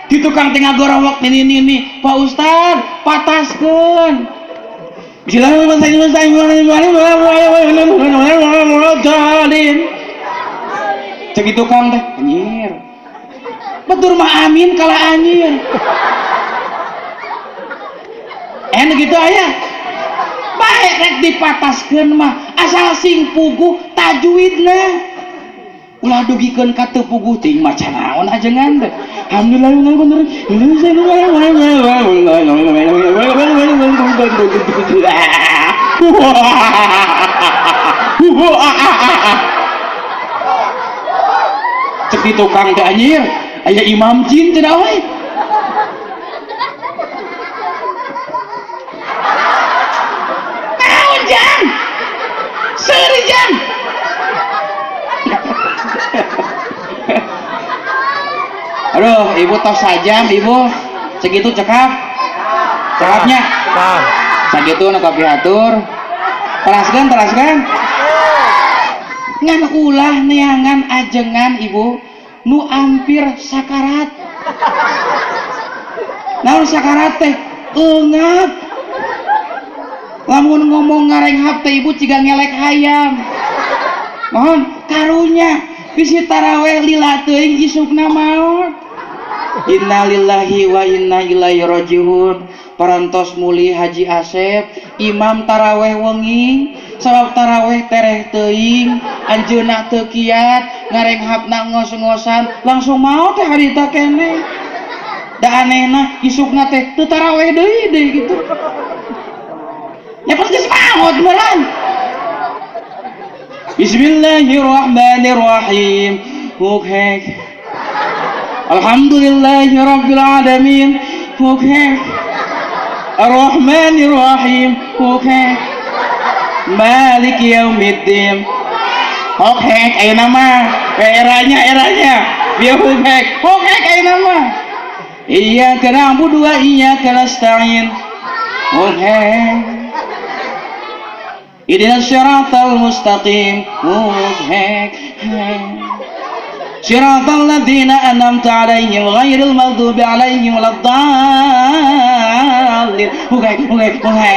Di tukang tengah gorowok nini-nini, Pak Ustad, pataskeun. Bismillahirrahmanirrahim. Cek tukang teh, anjir. Betul mah amin kalah anjir. Enak gitu aya. Baik rek dipataskeun mah asal sing puguh tajwidna. Ulah dugikeun ka teu puguh teuing maca naon ajengan teh. Alhamdulillah bener. Cek di tukang teh anjir, aya imam jin cenah we. Naon jang? Seuri jang. Aduh, ibu tos sajam ibu. Segitu cekap. Cekapnya. Sakitu nu kapihatur. Teraskeun, teraskeun. Ngan ulah neangan ajengan ibu nu ampir sakarat. Naon sakarat teh? Eungap. Lamun ngomong ngarenghap teh ibu ciga ngelek hayam. Mohon karunya bisi taraweh lila teuing isukna maot. Innalillahi wa inna ilaihi rajiun. Parantos muli Haji Asep imam taraweh wengi sabab taraweh tereh teuing anjeunna teu kiat ngarenghapna ngos-ngosan langsung maot teh harita keneh. Da anehna isukna teh teu taraweh deui deui gitu. Nya pas geus maot meureun. Bismillahirrahmanirrahim. Oke. Alhamdulillahirabbil alamin. Oke. Arrahmanirrahim. Oke. Maliki yaumiddin. Oke, ayeuna mah eranya eranya. Bieu oke. Oke ayeuna mah. Iyyaka na'budu wa iyyaka nasta'in. Oke. Ihdinas siratal mustaqim. Oke. Siratal ladzina an'amta 'alaihim ghairil maghdubi 'alaihim waladdallin. Oke, oke, oke.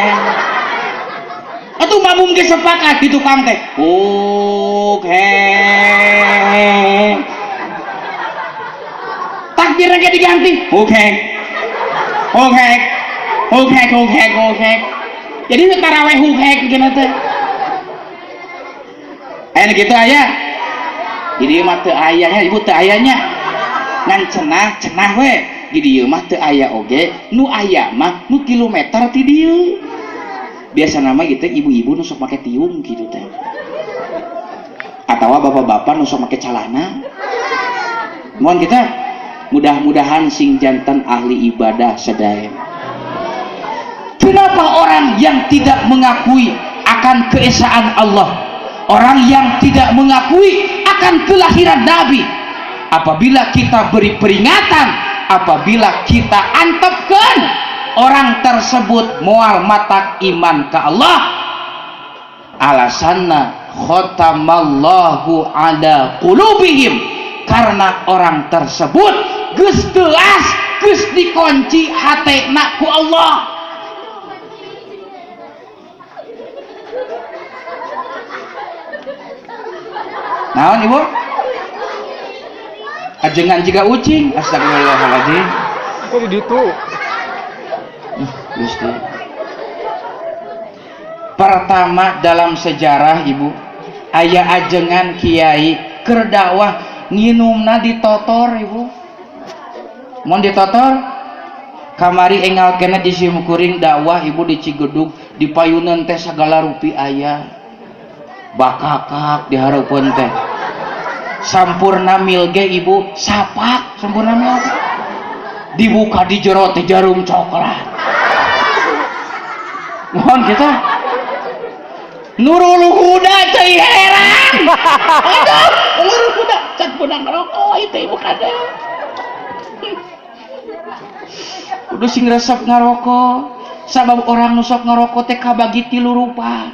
Atuh makmum ge sepakat di tukang teh. Oke. Takbirna ge diganti. Oke. Oke. Oke, oke, oke. Jadi taraweh hukek gini teh. Aya gitu aya. Di dieu mah teu aya nya, ibu teu aya nya. Ngan cenah, cenah we. Di dieu mah teu aya oge, nu aya mah nu kilometer ti dieu. Biasana mah gitu ibu-ibu nu sok make tiung gitu teh. Atawa bapak-bapak nu sok make calana. Mohon kita mudah-mudahan sing jantan ahli ibadah sadaya. Kenapa orang yang tidak mengakui akan keesaan Allah, orang yang tidak mengakui akan kelahiran Nabi, apabila kita beri peringatan, apabila kita antepkan, orang tersebut moal matak iman ke Allah. Alasanna khatamallahu ala qulubihim, karena orang tersebut geus teuas, geus dikunci hatena ku Allah. Naon ibu? Ajengan jiga ucing. Astagfirullahaladzim. Kok di ditu? Gusti. Pertama dalam sejarah ibu, aya ajengan kiai keur dakwah nginumna ditotor ibu. Mun ditotor kamari enggal kena di simkuring dakwah ibu di Cigedug di payunan teh sagala rupi aya. Bakakak di hareupeun teh. Sampurna mil ge ibu sapak sampurna mil. Dibuka di jero teh jarum coklat. Mohon kita Nurul Huda cai heran. Aduh, Nurul Huda cat benang rokok itu ibu kada. Kudu sing resep ngarokok. Sabab orang nu sok ngarokok teh kabagi tilu rupa.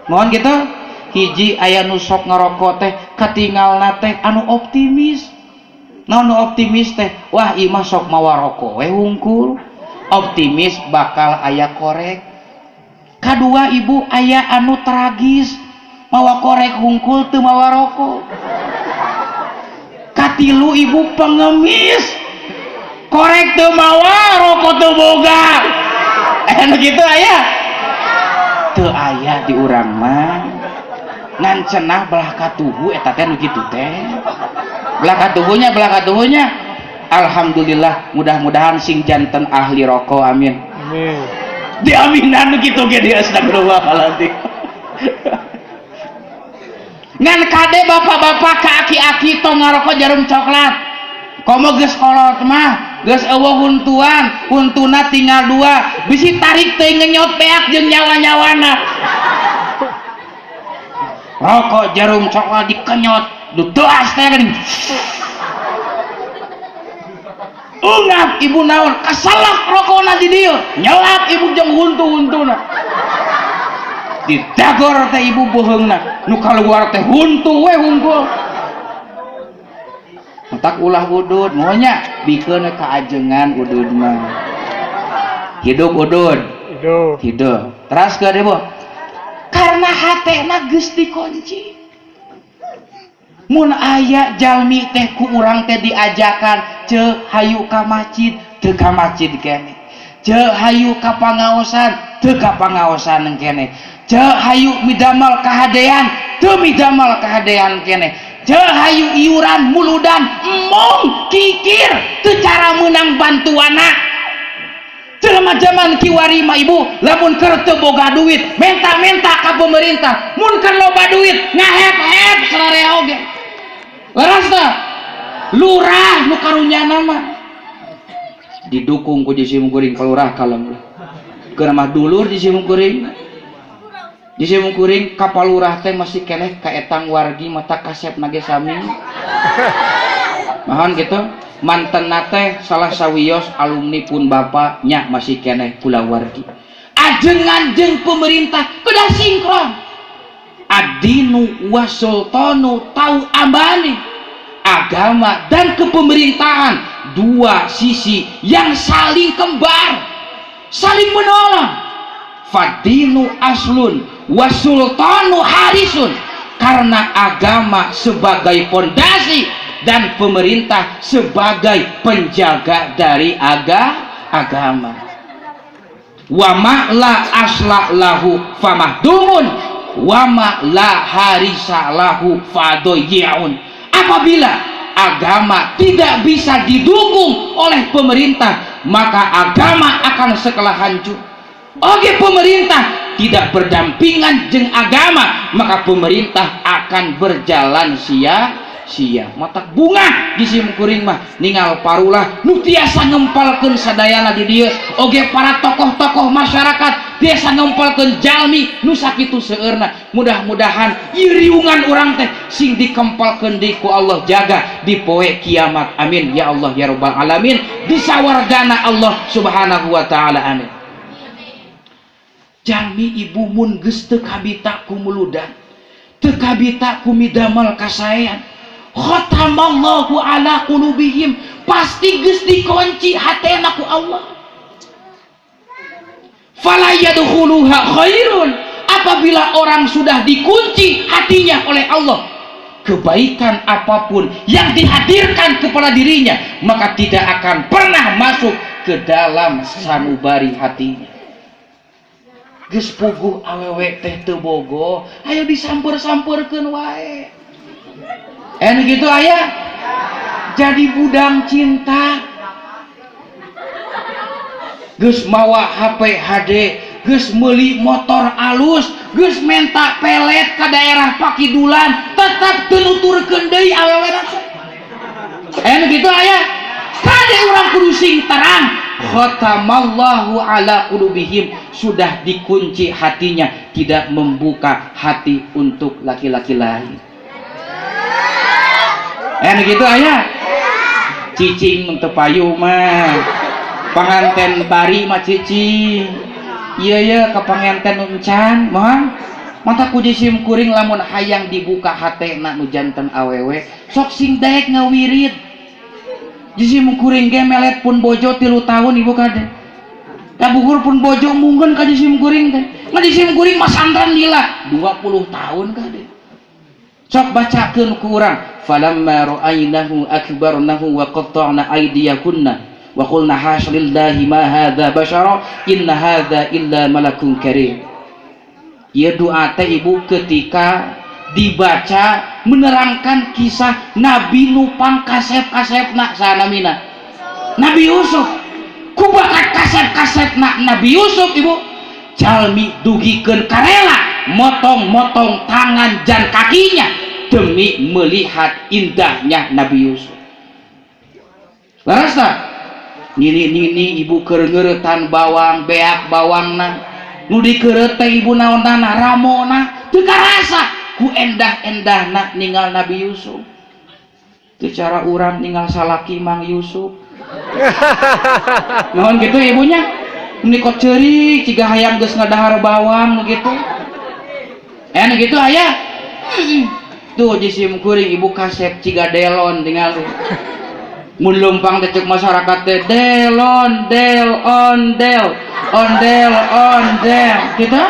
Mohon kita hiji aya nu sok ngarokok teh katingalna teh anu optimis. Naon nu optimis teh? Wah ieu mah sok mawa rokok we hungkul. Optimis bakal aya korek. Kadua ibu aya anu tragis, mawa korek hungkul teu mawa rokok. Katilu ibu pengemis, korek teu mawa, rokok teu boga. Nu kitu aya? Teu aya di urang mah. Ngan cenah belah katuhu eta teh nu kitu teh. Belah katuhunya, belah katuhunya. Alhamdulillah, mudah-mudahan sing janten ahli rokok, amin. Amin. Diaminan nu kitu ge dia, astagfirullahaladzim. Ngan kade bapak-bapak ka aki-aki tong ngarokok jarum coklat. Komo geus kolot mah, geus eueuh huntuan, huntuna tinggal dua, bisi tarik teh ngenyot beak jeung nyawa-nyawana. Rokok jarum coklat dikenyot, du teuas teh geuning. Ungap ibu naon, kasalak rokona di dieu, nyelap ibu jeung huntu-huntuna. Didagor teh ibu beuheungna, nu kaluar teh huntu we hungkul. Matak ulah udud, monya bikeun kaajengan udud mah. Hidup udud. Hidup. Hidup. Teras ke ibu. Karena hatena geus dikunci. Mun aya jalmi teh ku urang teh diajakan ceu hayu ka masjid, teu ka masjid keneh. Ceu hayu ka pangaosan, teu ka pangaosan keneh. Ceu hayu midamal kahadean, teu midamal kahadean keneh. Ceu hayu iuran muludan, embung kikir teu cara meunang bantuanna. Jelema zaman kiwari mah ibu, lamun keur teu boga duit, menta-menta ka pemerintah. Mun keur loba duit, ngahep-hep sararea oge. Leres teh? Lurah nu karunyana mah. Didukung ku jisim kuring kalurah kalem lah. Keur mah dulur jisim kuring. Jisim kuring ka palurah teh masih keneh ka etang wargi mata kasep nage sami. Mahon gitu. Mantenna teh salah sawios alumni pun bapak nya masih keneh kulawargi. Ajengan jeung pemerintah kedah sinkron. Adinu wasultanu tau ambani. Agama dan kepemerintahan dua sisi yang saling kembar, saling menolong. Fadinu aslun wasultanu harisun. Karena agama sebagai pondasi dan pemerintah sebagai penjaga dari agama. Wa ma la asla lahu famahdumun wa ma la harisa lahu fadoyi'un. Apabila agama tidak bisa didukung oleh pemerintah, maka agama akan sekelah hancur. Oke, pemerintah tidak berdampingan jeung agama, maka pemerintah akan berjalan sia-sia. Matak bunga di sim kuring mah ningal parulah nu tiasa ngempalkeun sadayana di dieu. Oge para tokoh-tokoh masyarakat tiasa ngempalkeun jalmi nu sakitu seueurna. Mudah-mudahan ieu riungan urang teh sing dikempalkeun deui ku Allah, jaga di poe kiamat. Amin ya Allah ya rabbal alamin. Di sawargana Allah Subhanahu wa taala. Amin. Jalmi ibu mun geus teu kabita ku muludan, teu kabita ku midamal kasaean, khatamallahu ala qulubihim, pasti geus dikunci hatena ku Allah. Fala yadkhuluha khairun. Apabila orang sudah dikunci hatinya oleh Allah, kebaikan apapun yang dihadirkan kepada dirinya maka tidak akan pernah masuk ke dalam sanubari hatinya. Geus puguh awewe teh teu bogo, ayo disamper-samperkeun wae. Nu gitu aya jadi budang cinta. Geus mawa HP HD, geus meuli motor alus, geus menta pelet ka daerah Pakidulan, tetep teu nuturkeun deui awewe teh. Nu gitu aya. Kade urang kudu sing terang. Khatamallahu ala qulubihim, sudah dikunci hatinya, tidak membuka hati untuk laki-laki lain. Gitu aya. Cicing teu payu mah. Panganten bari mah cicing. Ieu ye ka panganten nu encan, moal. Mata ku jisim kuring lamun hayang dibuka hatena nu janten awewe, sok sing daek ngawirid. Jisim kuring ge melet pun bojo 3 tahun ibu kade. Kabuhur pun bojo mungkin ka jisim kuring teh. Ngan jisim kuring masantren lila 20 tahun kade. Sok bacakeun ku urang falamma ra'aynahu akbarnahu wa qatta'na aydiyakunna wa qulna hasya lillahi ma hadza bashara inna hadza illa malakun karim. Ieu doa teh ibu ketika dibaca menerangkan kisah Nabi nupang kasep-kasepna sanamina Nabi Yusuf. Ku bakat kasep-kasepna Nabi Yusuf ibu jalmi dugikeun karela motong-motong tangan dan kakinya demi melihat indahnya Nabi Yusuf. Leres tak? Nini-nini ibu keur ngeuretan bawang beak bawangna nu dikeureut teh ibu naonnana ramona teu karasa ku endah-endahna ninggal Nabi Yusuf. Teu cara urang ninggal salaki Mang Yusuf. Naon gitu ibunya? Meni kok ceurik ciga hayang geus ngadahar bawang nu kitu. Nu kitu aya. Tuh jisim kuring ibu kasep ciga delon tingali. Mun leumpang teh ceuk masyarakat teh delon del ondel ondel ondel kitu.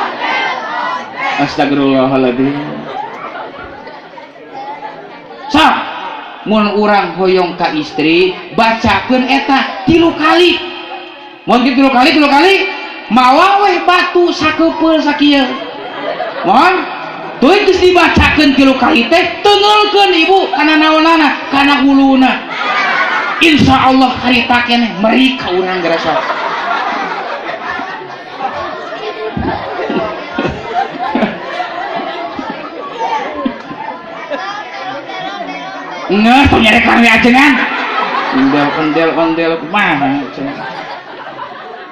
Astagfirullahaladzim. Sok mun urang hoyong ka istri bacakeun eta 3 kali. Mun 3 kali 3 kali mawa weh batu sakepeul sakieu. Mohon teuing geus dibacakeun 3 kali teh teungeulkeun ibu kana naonana kana huluna. Insyaallah harita keneh meri ka urang gerasa. Nggak, tuh nyari kami ajengan. Ondel, ondel, ondel, kumaha?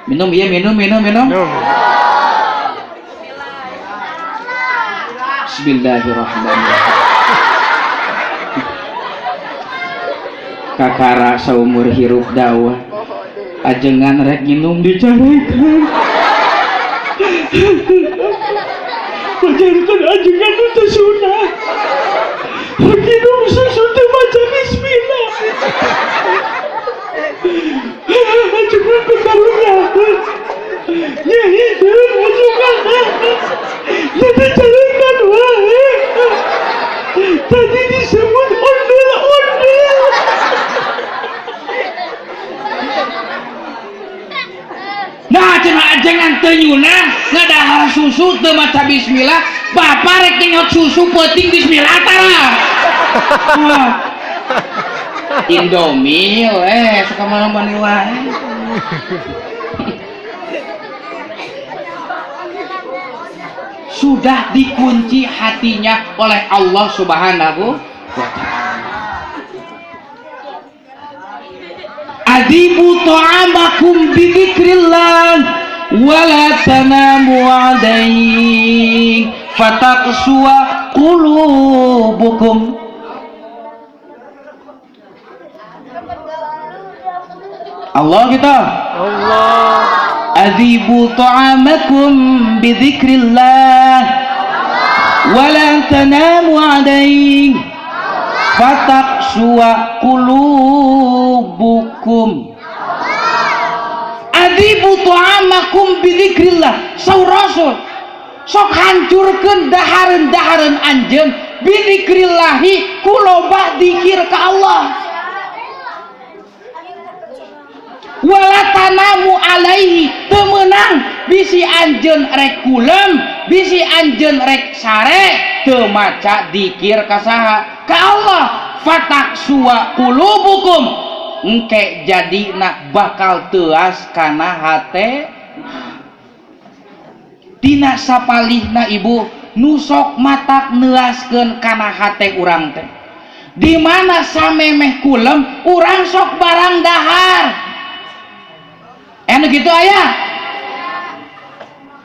Minum, iya minum, minum, minum. Bismillahirrahmanirrahim. Kakara saumur hirup dakwah. Ajengan rek minum dicarekan. Pacarekan ajengan nu teu sunah. Minum susu teu maca bismillah. Ajengan teu karunyakeun. Nya hideung ajengan. Nya dicarekan wae. Tadi disebut ondel-ondel. Nah, cenah ajengan teu nyunah ngadahar susu teu maca bismillah, bapak rek nyot susu peuting bismillah tara. Indomie suka malam-malam wae. Sudah dikunci hatinya oleh Allah Subhanahu wa ta'ala. Adibu ta'amakum bidzikrillah wala tanamu alaihi fataqsuwa qulubukum. Allah kita. Allah. Adibu ta'amakum bidzikrillah wala tanamu alaihi fataqsuwa qulubukum. Adibu ta'amakum bidzikrillah. Saur Rasul sok hancurkeun dahareun-dahareun anjeun bidzikrillahi ku loba dzikir ka Allah. Wala tanamu alaihi teu meunang bisi anjeun rek kulem bisi anjeun rek sare teu maca dzikir ka saha ka Allah. Fataqsuwa qulubukum engke jadina bakal teuas kana hate. Dina sapalihna ibu nusok matak neuaskeun kana hate urang teh. Di mana samemeh kulem urang sok barang dahar. Anu gitu aya.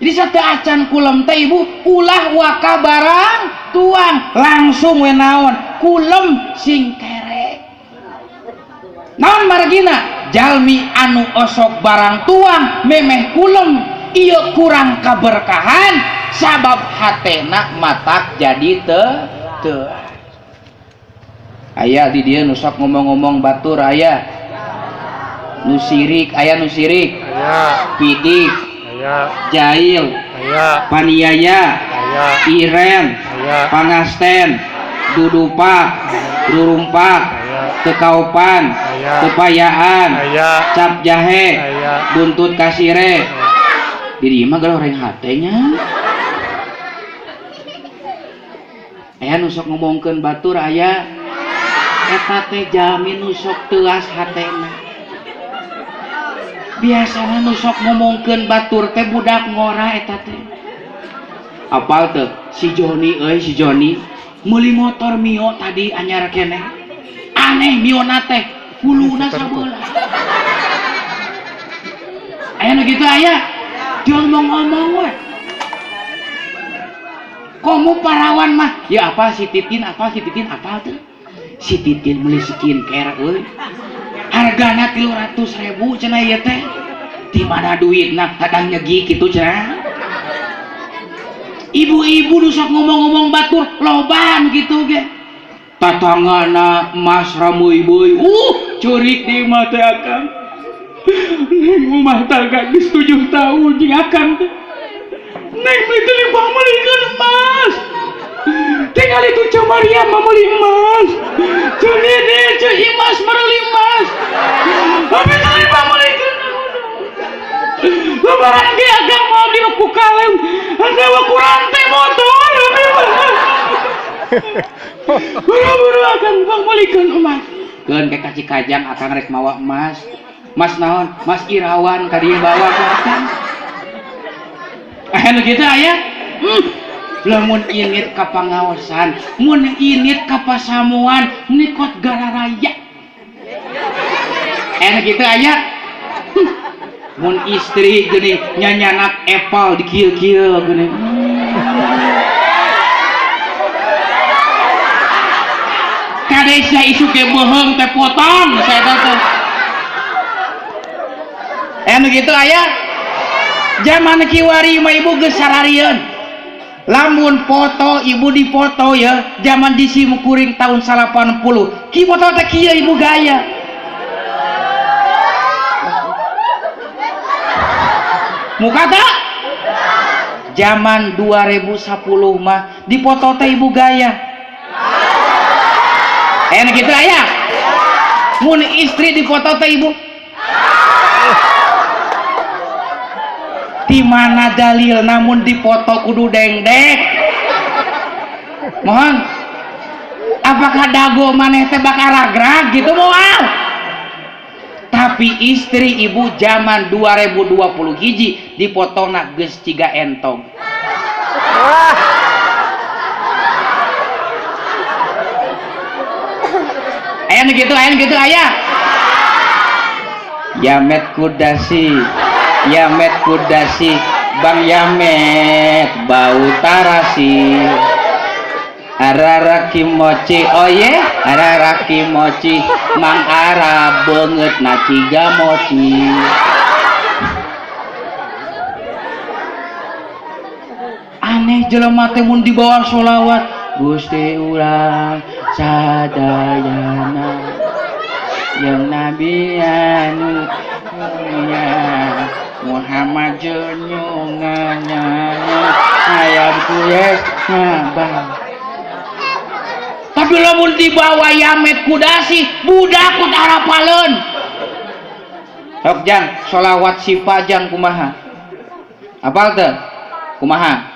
Jadi satu acan kulem teh ibu ulah waka barang tuang langsung we naon kulem sing kerek. Naon margina jalmi anu osok barang tuang memeh kulem ieu kurang kaberkahan sabab hatena matak jadi teu. Aya di dieu nu sok ngomong-ngomong batur aya. Nu sirik aya nu sirik. Aya. Pidik. Aya. Jail. Aya. Paniaya. Aya. Iren. Aya. Pangasten. Dudupak. Rurumpak. Aya. Tekaopan. Aya. Tepayaan. Aya. Cap jahe. Aya. Buntut kasire. Diri mah galoreng hatenya. Aya nu sok ngomongkeun batur aya. Eta teh jalmi nu sok teuas hatena. Biasana nu sok ngomongkeun batur teh budak ngora eta teh. Apal teu si Joni euy, si Joni meuli motor Mio tadi anyar keneh. Aneh Mio na teh huluna sabelah. Aya nu kitu aya. Diomong-omong we. Komo parawan mah, ya apa si Titin, apa si Titin, apa tuh? Si Titin beli skincare euy. Hargana 300.000 cenah ieu teh. Di mana duitna kadang nyegi kitu cenah. Ibu-ibu nu sok ngomong-ngomong batur loba nu kitu ge. Tatanggana emas rameuy-beuy, ceurik di mah teh akang. Neng rumah tangga geus 7 tahun jeung akang teh. Neng beli telipang meulikeun emas. Tinggal itu Ceu Maria mah meuli emas. Ceu Nini, Ceu Imas meuli emas. Abi telipang meulikeun. Lebaran ge akang mah abdi ku kalem. Anda ku rantai motor abi mah. Buru-buru akang bang meulikeun emas. Keun ke ka Cikajang akang rek mawa emas. Mas naon? Mas Irawan ka dieu bawa ku akang. Nu kitu aya? Lamun init ka pangaosan, mun init ka pasamuan, nikot gararaya. Nu kitu aya? Mun istri geuning nyanyanak epal di kieu-kieu geuning. Kade sia isuk ge beuheung teh potong saya teh. Nu kitu aya? Zaman kiwari mah ibu geus sararieun. Lamun foto ibu dipoto ya, zaman di Simkuring tahun 80. Ki foto teh kieu ibu gaya. Muka tak? Zaman 2010 mah dipoto teh ibu gaya. Nu kitu aya? Mun istri dipoto teh ibu di mana dalil namun dipoto kudu dengdek. Mohon, apakah dago maneh teh bakal ragrag gitu moal? Tapi istri ibu zaman 2020 hiji dipotongna geus ciga entog. Aya nu kitu, aya nu kitu aya. Yamet kudasi, Yamet kudasi, Bang Yamet bau tarasi. Araraki mochi, oye, araraki mochi, Mang Arab beungeut na ciga mochi. Aneh jelema teh mun dibawa sholawat, Gusti urang sadayana yang Nabi anu ya Muhammad junjungannya ayam kuyes ngabang. Tapi lamun dibawa Yamet kudasi budak ku arapaleun. Sok jang sholawat sifa jang kumaha? Apal teu? Kumaha?